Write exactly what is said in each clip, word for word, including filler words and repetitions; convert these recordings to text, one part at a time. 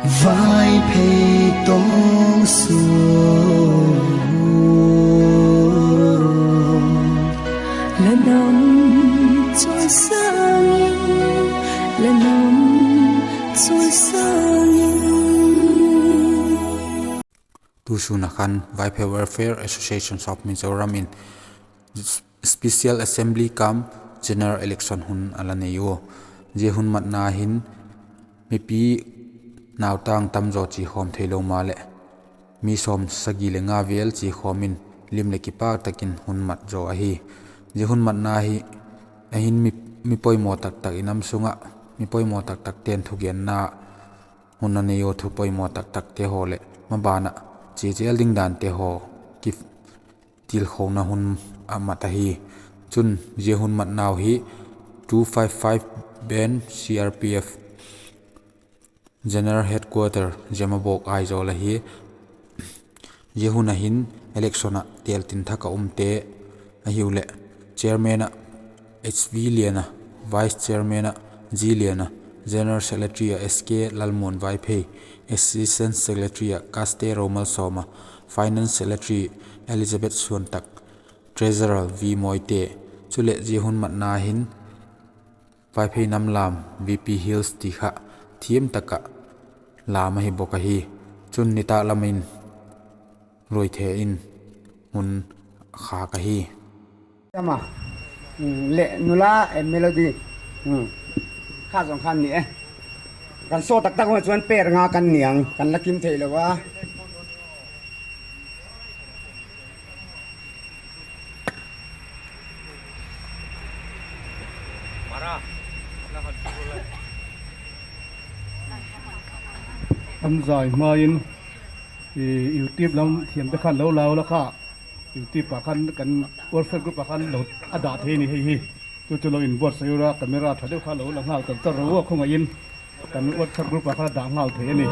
Vaiphei tawng suan, la nam chawisâng in, la nam chawisâng in. Tu sûn ah khan Vaiphei Welfare Association of Mizoram in Special Assembly cum General Election hun a la nei ua. Zia hun matna hin mipi nautang tamzaw chi khawm theilo maleh, mi sawmsagi le nga vêl chi khawm in lim leh kipâk tak in hun mat zaw ahi. Zia hun matna hi ahin mi, mi poimaw tak tak i nam sung ah, mi poimaw tak takte'n thugenna hun a nei ua, thu poimaw tak takte haw leh maban ah chia chêl ding dante haw ki tilkhona hun a mat ahi. Chun zia hun matnau hi two five five Band C R P F General Headquarter Zemabawk Aizawl ahi. Zia hun ah hin election ah têl tin thak a umte ahiu leh, Chairman ah H V Lian a, Vice Chairman ah G Lian a, General Secretary ah S K Lalmuan Vaiphei, Assistant Secretary ah Kaste Romalsawma, Finance Secretary Elizabeth Suantak, Treasurer V Moite. Chuleh zia hun matna hin Vaiphei nam lam V P Hills ti kha thiam tak ah lam ahi bawk ahi. Chun nitâk lam in Ruaithe in hun khâk ahi. Ama, leh nula, eh, melody. Kha zong khan ni e. Kan saw tak tak ma chuan per nga kan niang, kan la kim theilo a. Tam zai hmain, YouTube lam thiam te khan lo lau la kha. YouTube ah khan kan WhatsApp group ah khan lo a dah thei ni hei hi. Chu chu lo in buatsai ula, camera tha deuh kha lo la nghal char char ua khung ah in. Kan WhatsApp group ah kha dah nghal thei a ni.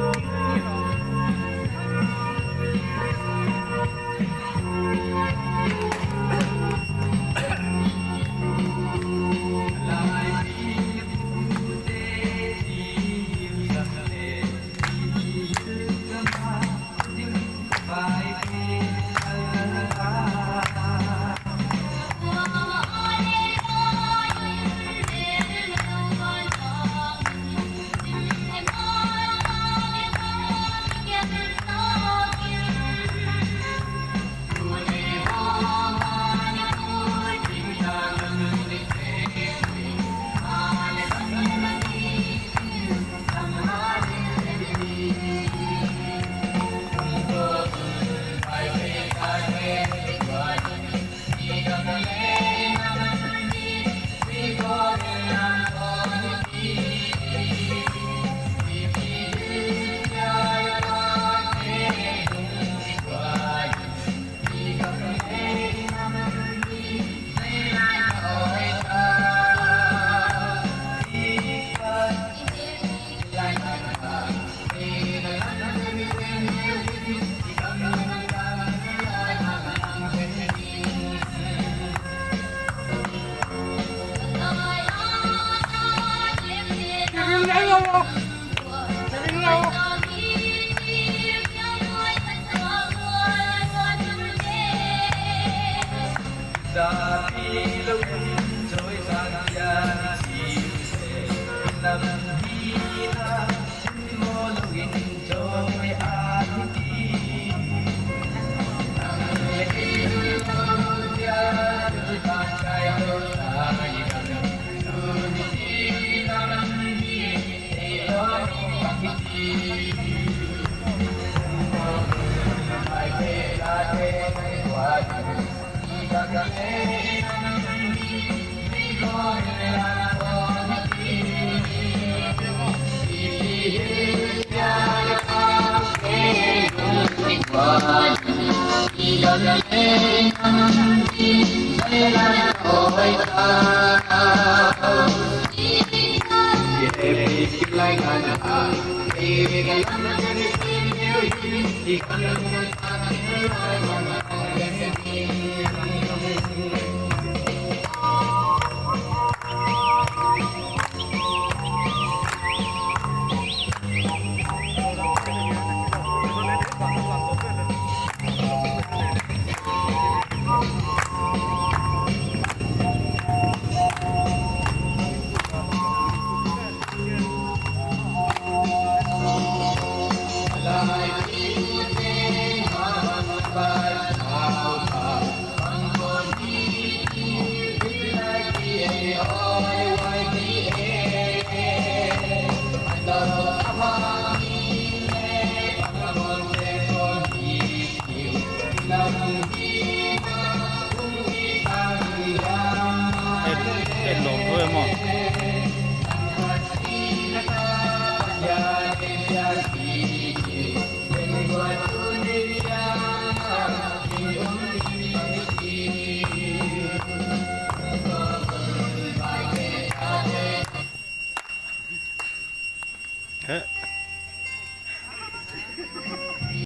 Pi